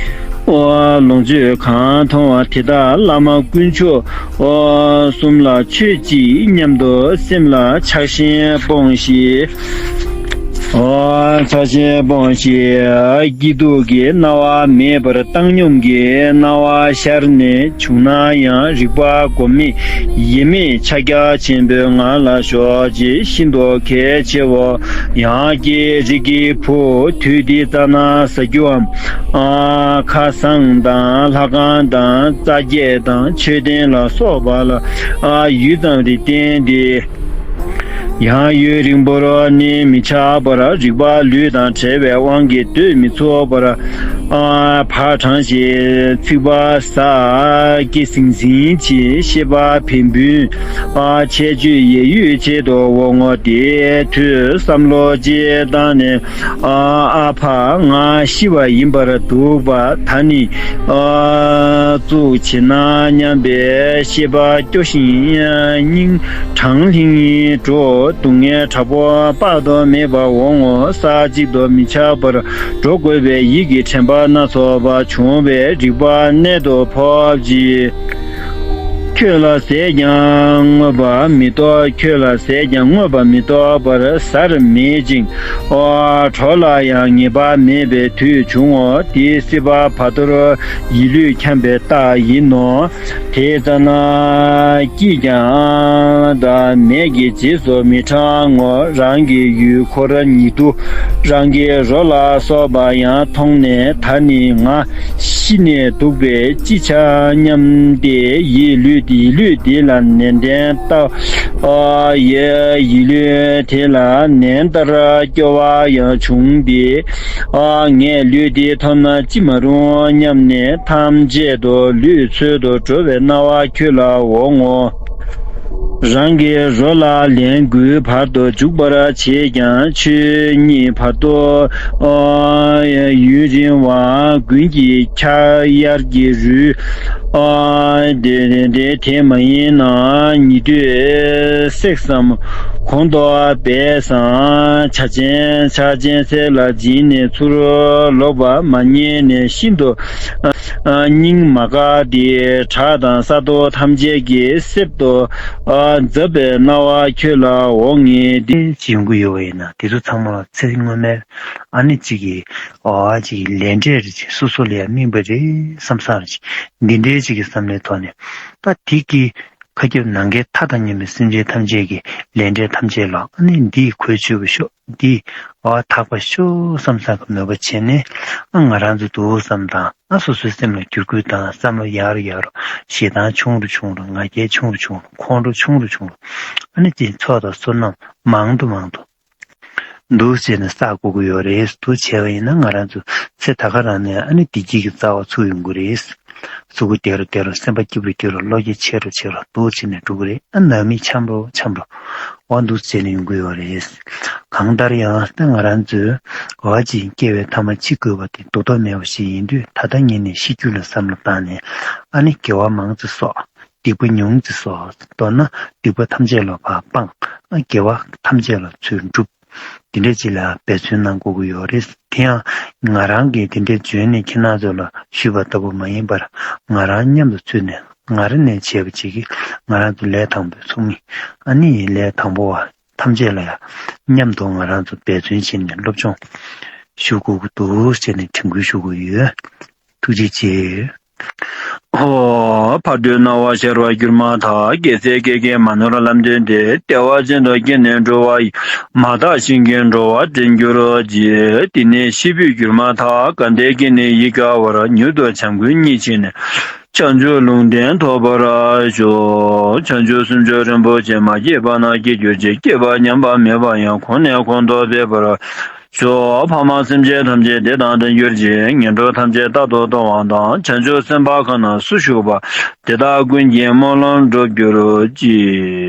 ལོངས་སྤྱོད་གང་མཐོང་བ་དེ་དག་བླ་མ་དཀོན་མཆོག་གསུམ་ལ་མཆོད་ཅིག་སྙམ་དུ་སེམས་ལ་ཆགས་ཞེན་སྤོངས་ཤིག་ཆགས་ཞེན་སྤོངས་ཤིག་སྐྱིད་སྡུག་གི་སྣང་བ་མེད་པར་བཏང་སྙོམས་ཀྱི་སྣང་བ་ཤར་ནས་བྱུང་ན་ཡང་རིག་པ་གོ་མེད་ཡེ་མེད་ཕྱག་རྒྱ་ཆེན་པོའི་ངང་ལ་ཞོག་ཅིག་ཤིན་ཏུ་གལ་ཆེའོ། ཡང་ཀྱེ་རིགས་ཀྱི་བུ། དུས་འདི་ཙ་ན་ཟ་རྒྱུའམ། ཁ་བཟང་དང་ལྷ་ཁང་དང་རྩྭ་སྐྱེས་དང་མཆོད་རྟེན་ལ་སོགས་པ་ལ་ཡུད་ཙམ་རེ་བརྟེན་ཏེ། ཡང་ཡུན་རིང་པོར་ནི་མི་ཆགས་པར་རིག་པ་ལུས་དང་བྲལ་བའི་དབང་གིས་སྡོད་མི་ཚུགས་པར། ཕར་དྲངས་ཤིང་ཚིག་པ་ཟ། སྐེ་ཟིང་ཟིང་བྱེད། ཤེས་པ་བན་བུན། ཆད་གཅོད་ཡད་ཡུད་བྱེད་དོ་འོང་ངོ་། དེའི་དུས་བསམ་བློ་ཅིག་བཏང་ནས། ཨ་ཕ་ང་ཤི་བ་ཡིན་པར་འདུག་པ། ད་ནི་ཨ་ཙུག་བྱེད་ན་སྙམ་པའི་ཤེས་པ་སྐྱོ་ཞིང་སྙིང་བྲང་ལྷིང་འགྲོ། སྡུག་བསྔལ་དྲག་པོ་དཔག་ཏུ་མེད་པ་འོང་ངོ་། ས་གཅིག་ཏུ་མི་ཆགས་པར་འགྲོ་དགོས་པའི་ཡིད་ཀྱི་དྲན་པ་སྣ་ཚོགས་པ་བྱུང་བས་རིག་པ་རྣལ་དུ་ཕོབ་ཅིག་ཁྱོད་ལ་ཟས་ཀྱང་བསྔོས་པ་མི་ཐོབ། ཁྱོད་ལ་ཟས་ཀྱང་བསྔོས་པ་མི་ཐོབ་པར་ཟ་ར་མེད་ཅིང་། ཨོ། གྲོགས་ལ་ཡང་ངེས་པ་མེད་པའི་དུས་བྱུང་ངོ་། དེའི་སྲིད་པ་བར་དོར་ཡིད་ལུས་འཁྱམས་པའི་རྟགས་ཡིན་ནོ། དེ་ཙ་ན་སྐྱིད་ཀྱང་དང་མེད་ཀྱི་རྗེས་སུ་མི་འབྲང་ངོ་། རང་གི་ཡུལ་འཁོར་ཉིད་དུ་རང་གི་རོ་ལ་སོགས་པ་ཡང་མཐོང་ནས། ད་ནི་ང་ཤི་ནས་འདུག་པས་ཅི་བྱ་སྙམ་སྟེ་ཡིད་ལུས་ཡིད་ལུས་འདི་ལ་ནན་ཏན་ལྟ། ཡིད་ལུས་དེ་ལ་ནན་ལྟར་སྐྱོ་བ་ཡང་བྱུང་སྟེ། ངས་ལུས་འདི་ཐོབ་ན་ཅི་མ་རུང་སྙམ་ནས་ཐམས་ཅད་དུ་ལུས་འཚོལ་དུ་འགྲོ་བའི་སྣང་བ་ཁྱོད་ལ་འོང་ངོ་། རང་གི་རོ་ལ་ལན་དགུའི་བར་དུ་འཇུག་པར་བྱེད་ཀྱང་ཆོས་ཉིད་བར་དོ་ཡུན་རིང་བ་དགུན་གྱི་འཁྱག་དབྱར་གྱི་རུལ། དེ་དེ་དེ་དེ་མ་ཡིན་ན་ཉི་དུས་བསྲེགས་སམ་གོང་དུ་སྦས་སམ་བྱ་ཆེན་ཆ་ཆེན་ཚལ་ལ་སྦྱིན་ནས་ཚུར་ལོག་པ་མ་རྙེད་ནས་ཤིན་ཏུ་སྙིང་མ་དགའ་སྟེ་བྲག་དང་ས་རྡོ་ཐམས་ཅད་ཀྱི་གསེབ་ཏུ་འཛབ་པའི་སྣང་བ་ཁྱོད་ལ་འོང་ངེས་ཏེ། ཅིག་ཡོང་གི་ཡོད་པ་ཡིན་ན་དེ་ཚོ་ཚང་མ་ཚེ་སྔོན་མའི་ཨ་ནི་གཅིག་གི་ཨ་གཅིག་གི་ལས་འབྲས་རེད། ཅིག་སོ་སོ་ལ་ཡང་སྨིན་པ་རེད་བསམ་བསམ་རེད། ཅིག་འདི་འདྲའི་ཅིག་གི་བསམ་བློའི་ཐོག་ནས་ད་དེ་གི་ཁ་ཁྱབ་ནམ་མཁའི་མཐའ་དང་མཉམ་པའི་སེམས་ཅན་ཐམས་ཅད་ཀྱི་ལས་འབྲས་ཐམས་ཅད་ལ་ཨ་ནི་འདིས་གོས་ཆོད་པ་ཤོག་འདིས་ཨ་དག་པ་ཤོག་བསམ་བསམ་གི་མོས་པ་བྱས་ནས་ཨ་ང་རང་ཚོ་འདུག་བསམ་དང་ཨ་སོ་སོའི་སེམས་ལ་བསྒྱུར་བཀོད་དང་བསམ་བློ་ཡར་རུ་ཡར་རུ་ཞེ་སྡང་ཆུང་རུ་ཆུང་རུ་ང་རྒྱལ་ཆུང་རུ་ཆུང་རུ་ཁོང་ཁྲོ་ཆུང་རུ་ཆུང་རུ་ཨ་ནི་དེ་ཚོགས་དང་བསོད་ནམས་མང་དུ་མང་དུ། འདུག་བྱས་ནས་བསགས་དགོས་ཀྱི་ཡོད་རེད། འདུག་བྱས་པ་ཡིན་ན་ང་རང་ཚོ་ཚེ་ད་ག་རང་ནས་ཨ་ནི་བདེ་སྐྱིད་ཀྱི་རྩ་བ་ཚུགས་ཡོང་གི་རེད། གཟུགས་པོ་བདེ་རུ་བདེ་རུ་སེམས་པ་སྐྱིད་པོ་སྐྱིད་རུ་བློ་སྐྱེད་ཆེ་རུ་ཆེ་རུ་འདུག་བྱས་ནས་འགྲོ་གི་རེད། ཨ་ནང་མི་འཆམ་རུ་འཆམ་རུ་འོ་འདུག་བྱས་ནས་ཡོང་གི་ཡོད་རེད། གང་ལྟར་ཡང་ད་ང་རང་ཚོས་འོ་ཅིག་སྐྱེ་བའི་ཐ་མ་འཆི་དགོས་པ་དེ་ལྡོག་ཐབས་མེད་པ་ཞིག་ཡིན་དུས་ད་ལྟ་ཉིད་ནས་ཤི་རྒྱུ་ལ་བསམ་བློ་བཏང་ནས་ཨ་ནི་དགེ་བ་མང་ཙམ་བསགས། སྡིག་པ་ཉུང་ཙམ་བསགས། མདོར་ན་སྡིག་པ་ཐམས་ཅད་ལ་ཕར་སྤངས། དགེ་བ་ཐམས་ཅད་ལ་ཚུར་སྒྲུབ། དེ་འདྲ་ཅིག་ལ་འབད་བརྩོན་གནང་དགོས་ཀྱི་ཡོད་རེད། དེ་ཡང་ང་རང་གིས་དེ་འདྲ་བརྗོད་ནས་ཁྱེད་རང་ཚོ་ལ་ཞུས་པ་ལྟ་བུ་མ་ཡིན་པར་ང་རང་མཉམ་དུ་ཚུད་ནས་ང་རང་ནས་བྱས་པ་ཅིག་གིས་ང་རང་ཚོ་ལས་དང་པོའི་ཚོགས་མི་ཨ་ནི་ལས་དང་པོ་བ་ཐམས་ཅད་ལ་ཡང་མཉམ་དུ་ང་རང་ཚོ་འབད་བརྩོན་བྱས་ནས་སློབ་སྦྱོང་ཞུ་དགོས་ཀྱི་འདུག་ཟེར་ནས་དྲན་སྐུལ་ཞུ་དགོས་ཡོད། ཐུགས་རྗེ་ཆེ། ཧོ། ཕ་རྡོར་སྣང་བ་ཤར་བར་གྱུར་མ་ཐག། རྒྱལ་སྲས་བསྐལ་བརྒྱའི་མ་ནོར་ལམ་སྟོན་ཏེ། བདེ་བ་ཅན་དུ་སྐྱེས་ནས་འགྲོ་བ་ཡི། མ་དག་ཞིང་གི་འགྲོ་བ་འདྲེན་གྱུར་ཅིག། དེ་ནས་ཤི་བོས་གྱུར་མ་ཐག། དགའ་ལྡན་སྐྱེས་ནས་ཡིད་དགའ་བར། མྱུར་དུ་བྱམས་མགོན་མཉེས་བྱས་ནས། བྱང་ཆུབ་ལུང་བསྟན་ཐོབ་པར་ཤོག། བྱང་ཆུབ་སེམས་མཆོག་རིན་པོ་ཆེ། མ་སྐྱེས་པ་རྣམས་སྐྱེ་གྱུར་ཅིག། སྐྱེས་པ་ཉམས་པ་མེད་པ་ཡང་། གོང་ནས་གོང་དུ་འཕེལ་བར་ཤོག། ཕ་མ་སེམས་ཅན་ཐམས་ཅད་བདེ་དང་ལྡན་གྱུར་ཅིག། ངན་འགྲོ་ཐམས་ཅད་རྟག་ཏུ་སྟོང་བ་དང་། བྱང་ཆུབ་སེམས་དཔའ་གང་རྣམས་སུ་བཞུགས་པ། དེ་དག་ཀུན་གྱི་སྨོན་ལམ་འགྲུབ་གྱུར་ཅིག།